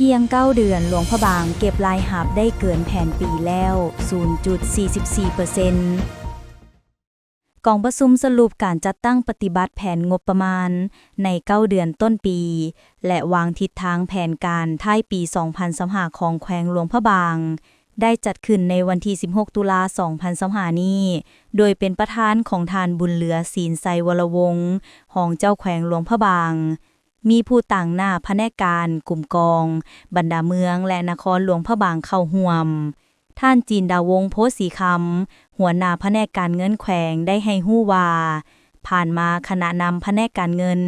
ພຽງເກົ້າເດືອນ, ຫຼວງພະບາງເກັບລາຍຮັບໄດ້ເກີນແຜນປີແລ້ວສູນຈຸດສີ່ສິບສີ່ເປີເຊັນ. ກອງປະຊຸມສະຫຼຸບການຈັດຕັ້ງປະຕິບັດແຜນງົບປະມານໃນເກົ້າເດືອນຕົ້ນປີ ແລະ ວາງທິດທາງແຜນການທ້າຍປີສອງພັນຊາວຫ້າຂອງແຂວງຫຼວງພະບາງ ໄດ້ຈັດຂຶ້ນໃນວັນທີສິບຫົກ ຕຸລາ ສອງພັນຊາວຫ້ານີ້ ໂດຍເປັນປະທານຂອງທ່ານ ບຸນເຫຼືອ ສີນໄຊວໍລະວົງ ຮອງເຈົ້າແຂວງຫຼວງພະບາງ. ມີຜູ້ຕາງໜ້າພະແນກການ, ກຸ່ມກອງ, ບັນດາເມືອງ ແລະ ນະຄອນຫຼວງພະບາງເຂົ້າຮ່ວມ. ທ່ານ ຈີນດາວົງ ໂພສີຄຳ ຫົວໜ້າພະແນກການເງິນແຂວງ ໄດ້ໃຫ້ຮູ້ວ່າ, ຜ່ານມາຄະນະນຳພະແນກການເງິນ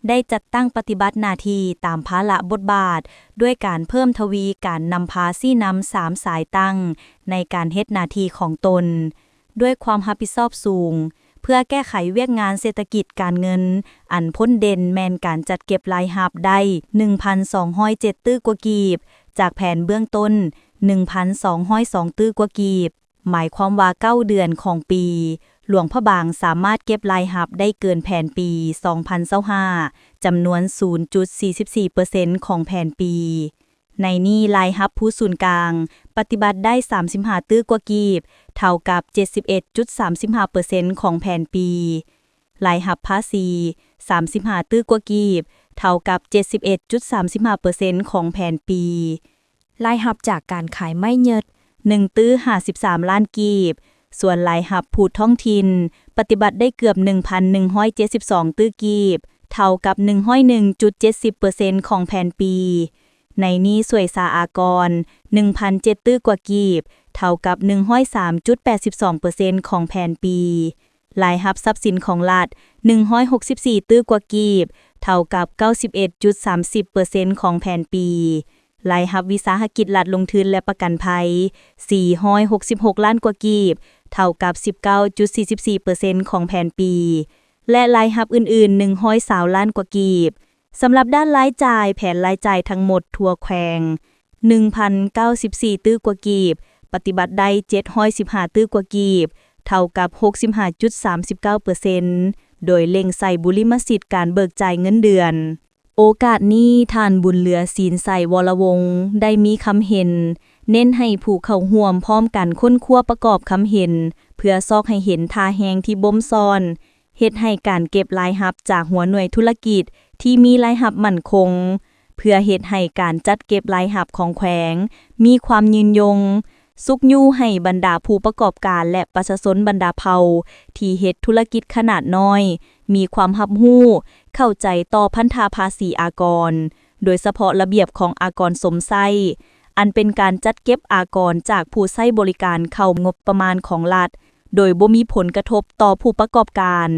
ໄດ້ຈັດຕັ້ງປະຕິບັດໜ້າທີ່ຕາມພາລະບົດບາດ ດ້ວຍການເພີ່ມທະວີການນຳພາຊີ້ນຳສາມສາຍຕັ້ງໃນການເຮັດໜ້າທີ່ຂອງຕົນ ດ້ວຍຄວາມຮັບຜິດຊອບສູງ ເພື່ອແກ້ໄຂວຽກງານເສດຖະກິດການເງິນ. ອັນພົ້ນເດັ່ນແມ່ນການຈັດເກັບລາຍຮັບໄດ້ໜຶ່ງພັນສອງຮ້ອຍເຈັດຕື້ກວ່າກີບ ຈາກແຜນເບື້ອງຕົ້ນໜຶ່ງພັນສອງຮ້ອຍສອງຕື້ກວ່າກີບ. ໝາຍຄວາມວ່າເກົ້າເດືອນຂອງປີ, ຫຼວງພະບາງສາມາດເກັບລາຍຮັບໄດ້ເກີນແຜນປີສອງພັນຊາວຫ້າ ຈຳນວນສູນຈຸດສີ່ສິບສີ່ເປີເຊັນຂອງແຜນປີ. ໃນນີ້ລາຍຮັບພູສູນກາງປະຕິບັດໄດ້ສາມສິບຫ້າຕື້ກວ່າກີບ, ເທົ່າກັບເຈັດສິບເອັດຈຸດສາມສິບຫ້າເປີເຊັນຂອງແຜນປີ. ລາຍຮັບພາສີສາມສິບຫ້າຕື້ກວ່າກີບ, ເທົ່າກັບເຈັດສິບເອັດຈຸດສາມສິບຫ້າເປີເຊັນຂອງແຜນປີ. ລາຍຮັບຈາກການຂາຍໄມ້ເຫຍິດ ໜຶ່ງຕື້ຫ້າສິບສາມລ້ານກີບ, ສ່ວນລາຍຮັບພູທ້ອງຖິ່ນປະຕິບັດໄດ້ເກືອບໜຶ່ງພັນໜຶ່ງຮ້ອຍເຈັດສິບສອງຕື້ກີບ, ເທົ່າກັບໜຶ່ງຮ້ອຍໜຶ່ງຈຸດເຈັດສິບເປີເຊັນຂອງແຜນປີ. ໃນນີ້ສວຍສາອາກອນໜຶ່ງພັນເຈັດຕື້ກວ່າກີບ, ເທົ່າກັບໜຶ່ງຮ້ອຍສາມຈຸດແປດສິບສອງເປີເຊັນຂອງແຜນປີ. ລາຍຮັບຊັບສິນຂອງລັດໜຶ່ງຮ້ອຍຫົກສິບສີ່ຕື້ກວ່າກີບ, ເທົ່າກັບເກົ້າສິບເອັດຈຸດສາມສິບເປີເຊັນຂອງແຜນປີ. ລາຍຮັບວິສາຫະກິດລັດລົງທຶນ ແລະ ປະກັນໄພສີ່ຮ້ອຍຫົກສິບຫົກລ້ານກວ່າກີບ, ເທົ່າກັບສິບເກົ້າຈຸດສີ່ສິບສີ່ເປີເຊັນຂອງແຜນປີ ແລະ ລາຍຮັບອື່ນໆໜຶ່ງຮ້ອຍຊາວລ້ານກວ່າກີບ. ສຳລັບດ້ານລາຍຈ່າຍ, ແຜນລາຍຈ່າຍທັງໝົດທົ່ວແຂວງໜຶ່ງພັນເກົ້າສິບສີ່ຕື້ກວ່າກີບ, ປະຕິບັດໄດ້ເຈັດຮ້ອຍສິບຫ້າຕື້ກວ່າກີບ, ເທົ່າກັບຫົກສິບຫ້າຈຸດສາມສິບເກົ້າເປີເຊັນ ໂດຍເລັ່ງໃສ່ບຸລິມະສິດການເບີກຈ່າຍເງິນເດືອນ. ໂອກາດນີ້, ທ່ານ ບຸນເຫຼືອ ສີນໄຊວໍລະວົງ ໄດ້ມີຄຳເຫັນ ເນັ້ນໃຫ້ຜູ້ເຂົ້າຮ່ວມພ້ອມກັນຄົ້ນຄວ້າປະກອບຄຳເຫັນ ເພື່ອຊອກໃຫ້ເຫັນທ່າແຮງທີ່ບົ່ມຊ້ອນ ເຮັດໃຫ້ການເກັບລາຍຮັບຈາກຫົວໜ່ວຍທຸລະກິດທີ່ມີລາຍຮັບໝັ້ນຄົງ, ເພື່ອເຮັດໃຫ້ການຈັດເກັບລາຍຮັບຂອງແຂວງມີຄວາມຍືນຍົງ, ຊຸກຍູ້ໃຫ້ບັນດາຜູ້ປະກອບການ ແລະ ປະຊາຊົນບັນດາເຜົ່າທີ່ເຮັດທຸລະກິດຂະໜາດນ້ອຍ ມີຄວາມຮັບຮູ້, ເຂົ້າໃຈຕໍ່ພັນທະພາສີອາກອນ, ໂດຍສະເພາະລະບຽບຂອງອາກອນຊົມໃຊ້, ອັນເປັນການຈັດເກັບອາກອນຈາກຜູ້ໃຊ້ບໍລິການເຂົ້າງົບປະມານຂອງລັດ, ໂດຍບໍ່ມີຜົນກະທົບຕໍ່ຜູ້ປະກອບການ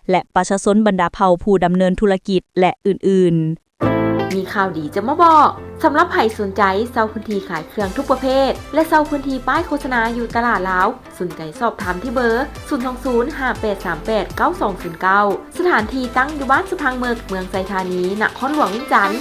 ແລະ ປະຊາຊົນບັນດາເຜົ່າຜູ້ດຳເນີນທຸລະກິດ ແລະ ອື່ນໆ. ມີຂ່າວດີຈະມາບອກ. ສຳລັບໃຜສົນໃຈເຊົ່າພື້ນທີ່ຂາຍເຄື່ອງທຸກປະເພດ ແລະ ເຊົ່າພື້ນທີ່ປ້າຍໂຄສະນາຢູ່ຕະຫຼາດລາວ, ສົນໃຈສອບຖາມທີ່ເບີ ສູນສອງສູນ ຫ້າແປດສາມແປດ ເກົ້າສອງສູນເກົ້າ. ສະຖານທີ່ຕັ້ງຢູ່ບ້ານສະພັງເໝິກ, ເມືອງໄຊທານີ, ນະຄອນຫຼວງວຽງຈັນ.